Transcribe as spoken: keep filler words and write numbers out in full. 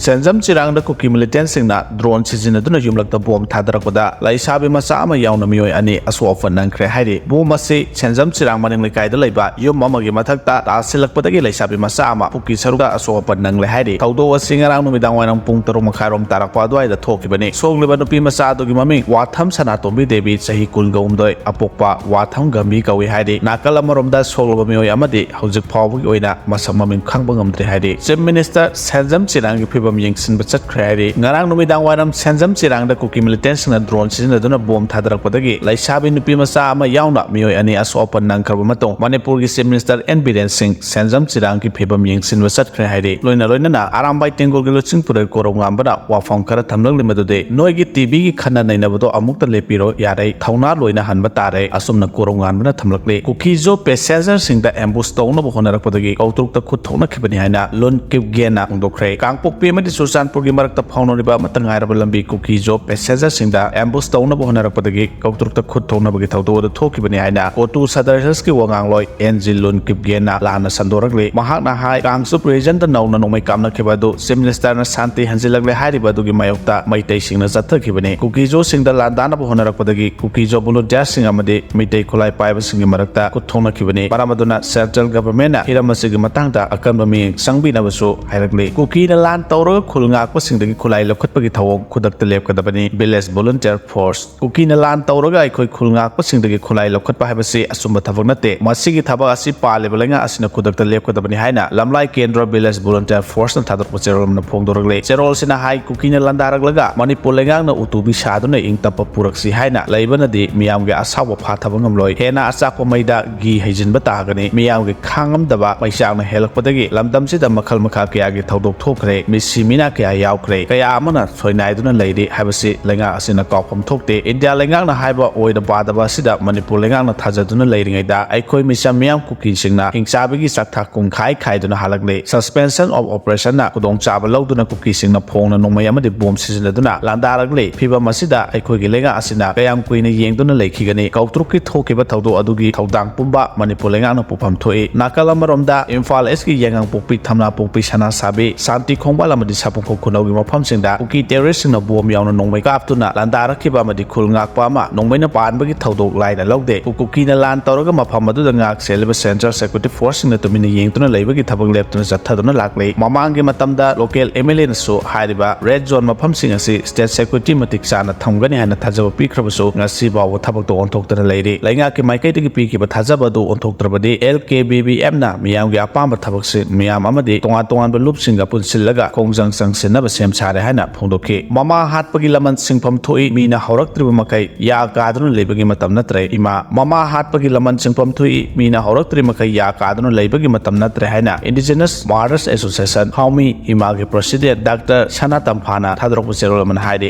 ꯁꯦꯟꯖꯝ ꯆꯤꯔꯥꯡꯗ ꯀꯨꯀꯤ ꯃꯤꯂꯤꯇꯦꯟꯁꯤꯡꯅ drone ꯁꯤꯖꯤꯟꯅꯗꯨꯅ ꯌꯨꯝꯂꯛꯇ bomb ꯊꯥꯗꯔꯛꯄꯗ ꯂꯩꯁꯥꯕꯤ ꯃꯆꯥ ꯑꯃ ꯌꯥꯎꯅ ꯃꯤꯑꯣꯏ ꯑꯅꯤ ꯑꯁꯣꯛ ꯑꯄꯟ ꯅꯪꯈ꯭ꯔꯦ ꯍꯥꯏꯔꯤ꯫ ꯕꯣꯝ ꯑꯁꯤ ꯁꯦꯟꯖꯝ ꯆꯤꯔꯥꯡ ꯃꯅꯤꯡ ꯂꯩꯀꯥꯏꯗ ꯂꯩꯕ ꯌꯨꯝ ꯑꯃꯒꯤ ꯃꯊꯛꯇ ꯇꯥꯁꯤꯜꯂꯛꯄꯗꯒꯤ ꯂꯩꯁꯥꯕꯤ ꯃꯆꯥ ꯑꯃ ꯄꯨꯛꯀꯤ ꯁꯔꯨꯛꯇ ꯑꯁꯣꯛ ꯑꯄꯟ ꯅꯪꯂꯦ ꯍꯥꯏꯔꯤ꯫ ꯊꯧꯗꯣꯛ ꯑꯁꯤ ꯉꯔꯥꯡ ꯅꯨꯃꯤꯗꯥꯡ ꯋꯥꯏꯔꯝ ꯄꯨꯡ ꯇꯔꯨꯛ ꯃꯈꯥꯏꯔꯣꯝ ꯇꯥꯔꯛꯄ ꯑꯗꯨꯋꯥꯏꯗ ꯊꯣꯛꯈꯤꯕꯅꯤ꯫ ꯁꯣꯛꯂꯤꯕ ꯅꯨꯄꯤ ꯃꯆꯥ ꯑꯗꯨꯒꯤ ꯃꯃꯤꯡ ꯋꯥꯊꯝ ꯁꯅꯥꯇꯣꯝꯕꯤ ꯗꯦꯕꯤ, ꯆꯍꯤ ꯀꯨꯟꯒ ꯍꯨꯝꯗꯣꯏ, ꯑꯄꯣꯛꯄ ꯋꯥꯊꯝ ꯒꯝꯕꯤ ꯀꯧꯏ ꯍꯥꯏꯔꯤ꯫ ꯅꯥꯀꯜ ꯑꯃꯔꯣꯝꯗ ꯁꯣꯛꯂꯕ ꯃꯤꯑꯣꯏ ꯑꯃꯗꯤ ꯍꯧꯖꯤꯛ ꯐꯥꯎꯕꯒꯤ ꯑꯣꯏꯅ ꯃꯁꯛ ꯃꯃꯤꯡ ꯈꯪꯕ ꯉꯝꯗ꯭ꯔꯤ ꯍꯥꯏꯔꯤ꯫ ꯆꯤꯐ ꯃꯤꯅꯤꯁꯇꯔ ꯁꯦꯟꯖꯝ ꯆꯤꯔꯥꯡꯒꯤ ꯐꯤꯕꯝ ꯌꯦꯡꯁꯤꯟꯕ ꯆꯠꯈ꯭ꯔꯦ ꯍꯥꯏꯔꯤ꯫ ꯉꯔꯥꯡ ꯅꯨꯃꯤꯗꯥꯡ ꯋꯥꯏꯔꯝ ꯁꯦꯟꯖꯝ ꯆꯤꯔꯥꯡꯗ ꯀꯨꯀꯤ ꯃꯤꯂꯤꯇꯦꯟꯁꯤꯡꯅ ꯗ꯭ꯔꯣꯟ ꯁꯤꯖꯤꯟꯅꯗꯨꯅ ꯕꯣꯝ ꯊꯥꯗꯔꯛꯄꯗꯒꯤ ꯂꯩꯁꯥꯕꯤ ꯅꯨꯄꯤ ꯃꯆꯥ ꯑꯃ ꯌꯥꯎꯅ ꯃꯤꯑꯣꯏ ꯑꯅꯤ ꯑꯁꯣꯛ ꯑꯄꯟ ꯅꯪꯈ꯭ꯔꯕ ꯃꯇꯨꯡ ꯃꯅꯤꯄꯨꯔꯒꯤ ꯆꯤꯐ ꯃꯤꯅꯤꯁꯇꯔ ꯑꯦꯟ ꯕꯤꯔꯦꯟ ꯁꯤꯡ ꯁꯦꯟꯖꯝ ꯆꯤꯔꯥꯡꯒꯤ ꯐꯤꯕꯝ ꯌꯦꯡꯁꯤꯟꯕ ꯆꯠꯈ꯭ꯔꯦ ꯍꯥꯏꯔꯤ꯫ ꯂꯣꯏꯅ ꯂꯣꯏꯅꯅ ꯑꯔꯥꯝꯕꯥꯏ ꯇꯦꯡꯒꯣꯜꯒꯤ ꯂꯨꯆꯤꯡꯄꯨꯔꯦꯜ ꯀꯣꯔꯧꯉꯥꯟꯕꯅ ꯋꯥꯐꯝ ꯈꯔ ꯊꯝꯂꯛꯂꯤ, ꯃꯗꯨꯗꯤ ꯅꯣꯏꯒꯤ ꯇꯤꯚꯤꯒꯤ ꯈꯟꯅ ꯅꯩꯅꯕꯗꯣ ꯑꯃꯨꯛꯇ ꯂꯦꯞꯄꯤꯔꯣ ꯌꯥꯔꯦ, ꯊꯧꯅꯥ ꯂꯣꯏꯅ ꯍꯟꯕ ꯇꯥꯔꯦ꯫ ꯑꯁꯨꯝꯅ ꯀꯣꯔꯧꯉꯥꯟꯕꯅ ꯊꯝꯂꯛꯂꯤ꯫ ꯀꯨꯀꯤꯖꯣ ꯄꯦꯁꯦꯟꯖꯔꯁꯤꯡꯗ ꯑꯦꯝꯕꯨꯁ ꯇꯧꯅꯕ ꯍꯣꯠꯅꯔꯛꯄꯗꯒꯤ ꯀꯧꯇ꯭ꯔꯨꯛꯇ ꯈꯨꯠ ꯊꯣꯛꯅꯈꯤꯕꯅꯤ ꯍꯥꯏꯅ ꯂꯨꯟ ꯀꯤꯞꯒꯦꯟꯅ ꯐꯣꯡꯗꯣꯛꯈ꯭ꯔꯦ꯫ ꯀꯥꯡꯄꯣꯛꯄꯤ ꯑꯃꯗꯤ ꯆꯨꯔꯆꯥꯟꯄꯨꯔꯒꯤ ꯃꯔꯛꯇ ꯐꯥꯎꯅꯔꯤꯕ ꯑꯃꯠꯇ ꯉꯥꯏꯔꯕ ꯂꯝꯕꯤ ꯀꯨꯀꯤꯖꯣ ꯄꯦꯁꯦꯟꯖꯔꯁꯤꯡꯗ ꯑꯦꯝꯕꯨꯁ ꯇꯧꯅꯕ ꯍꯣꯠꯅꯔꯛꯄꯗꯒꯤ ꯀꯧꯇ꯭ꯔꯨꯛꯇ ꯈꯨꯠ ꯊꯣꯛꯅꯕꯒꯤ ꯊꯧꯗꯣꯛ ꯑꯗꯨ ꯊꯣꯛꯈꯤꯕꯅꯤ ꯍꯥꯏꯅ ꯀꯣꯇꯨ ꯁꯗꯔ ꯍꯤꯜꯁꯀꯤ ꯋꯥꯉꯥꯡꯂꯣꯏ ꯑꯦꯟ ꯖꯤ ꯂꯨꯟ ꯀꯤꯞꯒꯦꯟꯅ ꯂꯥꯟꯅ ꯁꯟꯗꯣꯔꯛꯂꯤ꯫ ꯃꯍꯥꯛꯅ ꯍꯥꯏ, ꯀꯥꯡꯆꯨꯞ ꯔꯤꯖꯟꯗ ꯅꯧꯅ ꯅꯣꯡꯃꯩ ꯀꯥꯞꯅꯈꯤꯕ ꯑꯗꯨ ꯆꯤꯐ ꯃꯤꯅꯤꯁꯇꯔꯅ ꯁꯥꯟꯇꯤ ꯍꯟꯖꯤꯜꯂꯛꯂꯦ ꯍꯥꯏꯔꯤꯕ ꯑꯗꯨꯒꯤ ꯃꯥꯌꯣꯛꯇ ꯃꯩꯇꯩꯁꯤꯡꯅ ꯆꯠꯊꯈꯤꯕꯅꯤ꯫ ꯀꯨꯀꯤꯖꯣꯁꯤꯡꯗ ꯂꯥꯟꯗꯥꯅꯕ ꯍꯣꯠꯅꯔꯛꯄꯗꯒꯤ ꯀꯨꯀꯤꯖꯣ ꯚꯣꯂꯨꯟꯇꯤꯌꯥꯔꯁꯤꯡ ꯑꯃꯗꯤ ꯃꯤꯇꯩ ꯈꯨꯠꯂꯥꯏ ꯄꯥꯏꯕꯁꯤꯡꯒꯤ ꯃꯔꯛꯇ ꯈꯨꯠ ꯊꯣꯛꯅꯈꯤꯕꯅꯤ꯫ ꯃꯔꯝ ꯑꯗꯨꯅ ꯁꯦꯟꯇ꯭ꯔꯦꯜ ꯒꯚꯔꯟꯃꯦꯟꯠꯅ ꯍꯤꯔꯝ ꯑꯁꯤꯒꯤ ꯃꯇꯥꯡꯗ ꯑꯀꯟꯕ ꯃꯤꯠꯌꯦꯡ ꯆꯪꯕꯤꯅꯕꯁꯨ ꯍꯥꯏꯔꯛꯂꯤ꯫ ꯀꯨꯀꯤꯅ ꯂꯥꯟ ꯇꯧꯔꯒ ꯈꯨꯜ ꯉꯥꯛꯄꯁꯤꯡꯗꯒꯤ ꯈꯨꯠꯂꯥꯏ ꯂꯧꯈꯠꯄꯒꯤ ꯊꯧꯑꯣꯡ ꯈꯨꯗꯛꯇ ꯂꯦꯞꯀꯗꯕꯅꯤ꯫ Village volunteer force. ꯀꯨꯀꯤꯅ ꯂꯥꯟ ꯇꯧꯔꯒ ꯑꯩꯈꯣꯏ ꯈꯨꯜ ꯉꯥꯛꯄꯁꯤꯡꯗꯒꯤ ꯈꯨꯠꯂꯥꯏ ꯂꯧꯈꯠꯄ ꯍꯥꯏꯕꯁꯤ ꯑꯆꯨꯝꯕ ꯊꯕꯛ ꯅꯠꯇꯦ꯫ ꯃꯁꯤꯒꯤ ꯊꯕꯛ ꯑꯁꯤ ꯄꯥꯜꯂꯤꯕ ꯂꯩꯉꯥꯛ ꯑꯁꯤꯅ ꯈꯨꯗꯛꯇ ꯂꯦꯞꯀꯗꯕꯅꯤ ꯍꯥꯏꯅ ꯂꯝꯂꯥꯏ ꯀꯦꯟꯗ꯭ꯔ ꯚꯤꯂꯦꯖ ꯚꯣꯂꯨꯟꯇꯤꯌꯔ ꯐꯣꯔꯁꯅ ꯊꯥꯗꯣꯔꯛꯄ ꯆꯦꯔꯣꯜ ꯑꯃꯅ ꯐꯣꯡꯗꯣꯔꯛꯂꯦ꯫ ꯆꯦꯔꯣꯜꯁꯤꯅ ꯍꯥꯏ, ꯀꯨꯀꯤꯅ ꯂꯥꯟꯗꯥꯔꯛꯂꯒ ꯃꯅꯤꯄꯨꯔ ꯂꯩꯉꯥꯛꯅ ꯎ ꯇꯨꯕꯤ ꯁꯥꯗꯨꯅ ꯏꯪ ꯇꯞꯄ ꯄꯨꯔꯛꯁꯤ ꯍꯥꯏꯅ ꯂꯩꯕꯅꯗꯤ ꯃꯤꯌꯥꯝꯒꯤ ꯑꯁꯥꯎꯕ ꯐꯥꯊꯕ ꯉꯝꯂꯣꯏ꯫ ꯍꯦꯟꯅ ꯑꯆꯥꯛꯄ ꯃꯩꯗ ꯘꯤ ꯍꯩꯖꯤꯟꯕ ꯇꯥꯒꯅꯤ꯫ ꯃꯤꯌꯥꯝꯒꯤ ꯈꯥꯡꯉꯝꯗꯕ ꯃꯩꯆꯥꯛꯅ ꯍꯦꯜꯂꯛꯄꯗꯒꯤ ꯂꯝꯗꯝꯁꯤꯗ ꯃꯈꯜ ꯃꯈꯥ ꯀꯌꯥꯒꯤ ꯊꯧꯗꯣꯛ ꯊꯣꯛꯈ꯭ꯔꯦ꯫ ꯃꯤꯁꯤ ꯃꯤꯅꯥ ꯀꯌꯥ ꯌꯥꯎꯈ꯭ꯔꯦ꯫ ꯀꯌꯥ ꯑꯃꯅ ꯁꯣꯏꯅꯥꯏꯗꯨꯅ ꯂꯩꯔꯤ ꯍꯥꯏꯕꯁꯤ ꯂꯩꯉꯥꯛ ꯑꯁꯤꯅ ꯀꯥꯎꯐꯝ ꯊꯣꯛꯇꯦ꯫ ꯏꯟꯗꯤꯌꯥ ꯂꯩꯉꯥꯛꯅ ꯍꯥꯏꯕ ꯑꯣꯏꯗ ꯄꯥꯗꯕ ꯑꯁꯤꯗ ꯃꯅꯤꯄꯨꯔ ꯂꯩꯉꯥꯛꯅ ꯊꯥꯖꯗꯨꯅ ꯂꯩꯔꯤꯉꯩꯗ ꯑꯩꯈꯣꯏ ꯃꯤꯆꯝ ꯃꯤꯌꯥꯝ ꯀꯨꯀꯤꯁꯤꯡꯅ ꯍꯤꯡꯆꯥꯕꯤꯒꯤ ꯆꯥꯛꯊꯥꯛ ꯀꯨꯝꯈꯥꯏ ꯈꯥꯏꯗꯨꯅ ꯍꯥꯜꯂꯛꯂꯤ꯫ Suspension of Operation ꯅ ꯈꯨꯗꯣꯡꯆꯥꯕ ꯂꯧꯗꯨꯅ ꯀꯨꯀꯤꯁꯤꯡꯅ ꯐꯣꯡꯅ ꯅꯣꯡꯃꯩ ꯑꯃꯗꯤ ꯕꯣꯝ ꯁꯤꯖꯤꯟꯅꯗꯨꯅ ꯂꯥꯟꯗꯥꯔꯛꯂꯤ꯫ ꯐꯤꯚꯝ ꯑꯁꯤꯗ ꯑꯩꯈꯣꯏꯒꯤ ꯂꯩꯉꯥꯛ ꯑꯁꯤꯅ ꯀꯌꯥꯝ ꯀꯨꯏꯅ ꯌꯦꯡꯗꯨꯅ ꯂꯩꯈꯤꯒꯅꯤ? ꯀꯧꯇ꯭ꯔꯨꯛꯀꯤ ꯊꯣꯛꯈꯤꯕ ꯊꯧꯗꯣꯛ ꯑꯗꯨꯒꯤ ꯊꯧꯗꯥꯡ ꯄꯨꯝꯕ ꯃꯅꯤꯄꯨꯔ ꯂꯩꯉꯥꯛꯅ ꯄꯨꯐꯝ ꯊꯣꯛꯏ꯫ ꯅꯥꯀꯜ ꯑꯃꯔꯣꯝꯗ ꯏꯝꯐꯥꯜ ꯏꯁꯀꯤ ꯌꯥꯏꯉꯪꯄꯣꯛꯄꯤ, ꯊꯝꯅꯥꯄꯣꯛꯄꯤ, ꯁꯅꯥꯁꯥꯕꯤ, ꯁꯥꯟꯇꯤ ꯈꯣꯡꯕꯥꯜ ꯑꯃꯗꯤ ꯁꯥꯄꯣꯡꯈꯣꯛ ꯈꯨꯅꯧꯒꯤ ꯃꯐꯝꯁꯤꯡꯗ ꯀꯨꯀꯤ ꯇꯦꯔꯣꯔꯤꯁꯁꯤꯡꯅ ꯕꯣꯝ ꯌꯥꯎꯅ ꯅꯣꯡꯃꯩ ꯀꯥꯞꯇꯨꯅ ꯂꯥꯟꯗꯥꯔꯛꯈꯤꯕ ꯑꯃꯗꯤ ꯈꯨꯜ ꯉꯥꯛꯄ ꯑꯃ ꯅꯣꯡꯃꯩꯅ ꯄꯥꯟꯕꯒꯤ ꯊꯧꯗꯣꯛ ꯂꯥꯏꯅ ꯂꯧꯗꯦ꯫ ꯀꯨꯀꯤꯅ ꯂꯥꯟ ꯇꯧꯔꯒ ꯃꯐꯝ ꯑꯗꯨꯗ ꯉꯥꯛ ꯁꯦꯜꯂꯤꯕ ꯁꯦꯟꯇ꯭ꯔꯦꯜ ꯁꯦꯀ꯭ꯌꯨꯔꯤꯇꯤ ꯐꯣꯔꯁꯁꯤꯡꯅ ꯇꯨꯃꯤꯟꯅ ꯌꯦꯡꯗꯨꯅ ꯂꯩꯕꯒꯤ ꯊꯕꯛ ꯂꯦꯞꯇꯨꯅ ꯆꯠꯊꯗꯨꯅ ꯂꯥꯛꯂꯤ꯫ ꯃꯃꯥꯡꯒꯤ ꯃꯇꯝꯗ ꯂꯣꯀꯦꯜ ꯑꯦꯝ ꯑꯦꯜ ꯑꯦꯅꯁꯨ ꯍꯥꯏꯔꯤꯕ ꯔꯦꯗ ꯖꯣꯟ ꯃꯐꯝꯁꯤꯡ ꯑꯁꯤ ꯁ꯭ꯇꯦꯠ ꯁꯦꯀ꯭ꯌꯨꯔꯤꯇꯤ ꯃꯇꯤꯛ ꯆꯥꯅ ꯊꯝꯒꯅꯤ ꯍꯥꯏꯅ ꯊꯥꯖꯕ ꯄꯤꯈ꯭ꯔꯕꯁꯨ ꯉꯁꯤ ꯐꯥꯎꯕ ꯊꯕꯛꯇ ꯑꯣꯟꯊꯣꯛꯇꯅ ꯂꯩꯔꯤ꯫ ꯂꯩꯉꯥꯛꯀꯤ ꯃꯥꯏꯀꯩꯗꯒꯤ ꯄꯤꯈꯤꯕ ꯊꯥꯖꯕ ꯑꯗꯨ ꯑꯣꯟꯊꯣꯛꯇ꯭ꯔꯕꯗꯤ ꯑꯦꯜ ꯀꯦ ꯕꯤ ꯕꯤ ꯑꯦꯝꯅ ꯃꯤꯌꯥꯝꯒꯤ ꯑꯄꯥꯝꯕ ꯊꯕꯛꯁꯤꯡ ꯃꯤꯌꯥꯝ ꯑꯃꯗꯤ ꯇꯣꯉꯥꯟ ꯇꯣꯉꯥꯟꯕ ꯂꯨꯞꯁꯤꯡꯒ ꯄꯨꯟꯁꯤꯜꯂꯒ ꯈꯣꯡꯖꯪ ꯆꯪꯁꯤꯟꯅꯕ ꯁꯦꯝ ꯁꯥꯔꯦ ꯍꯥꯏꯅ ꯐꯣꯡꯗꯣꯛꯈꯤ꯫ ꯃꯃꯥ ꯍꯥꯠꯄꯒꯤ ꯂꯃꯟ ꯁꯤꯡꯐꯝ ꯊꯣꯛꯏ, ꯃꯤꯅ ꯍꯧꯔꯛꯇ꯭ꯔꯤꯕ ꯃꯈꯩ ꯌꯥ ꯀꯥꯗꯨꯅ ꯂꯩꯕꯒꯤ ꯃꯇꯝ ꯅꯠꯇ꯭ꯔꯦ ꯏꯃꯥ꯫ ꯃꯃꯥ ꯍꯥꯠꯄꯒꯤ ꯂꯃꯟ ꯁꯤꯡꯐꯝ ꯊꯣꯛꯏ, ꯃꯤꯅ ꯍꯧꯔꯛꯇ꯭ꯔꯤ ꯃꯈꯩ ꯌꯥ ꯀꯥꯗꯨꯅ ꯂꯩꯕꯒꯤ ꯃꯇꯝ ꯅꯠꯇ꯭ꯔꯦ ꯍꯥꯏꯅ Indigenous Mothers Association, ꯍꯥꯎꯃꯤ ꯏꯃꯥꯒꯤ ꯄ꯭ꯔꯦꯁꯤꯗꯦꯟꯠ ꯗꯥꯛꯇꯔ ꯁꯅꯥ ꯇꯝꯐꯥꯅ ꯊꯥꯗꯣꯔꯛꯄ ꯆꯦꯔꯣꯜ ꯑꯃꯅ ꯍꯥꯏꯔꯤ꯫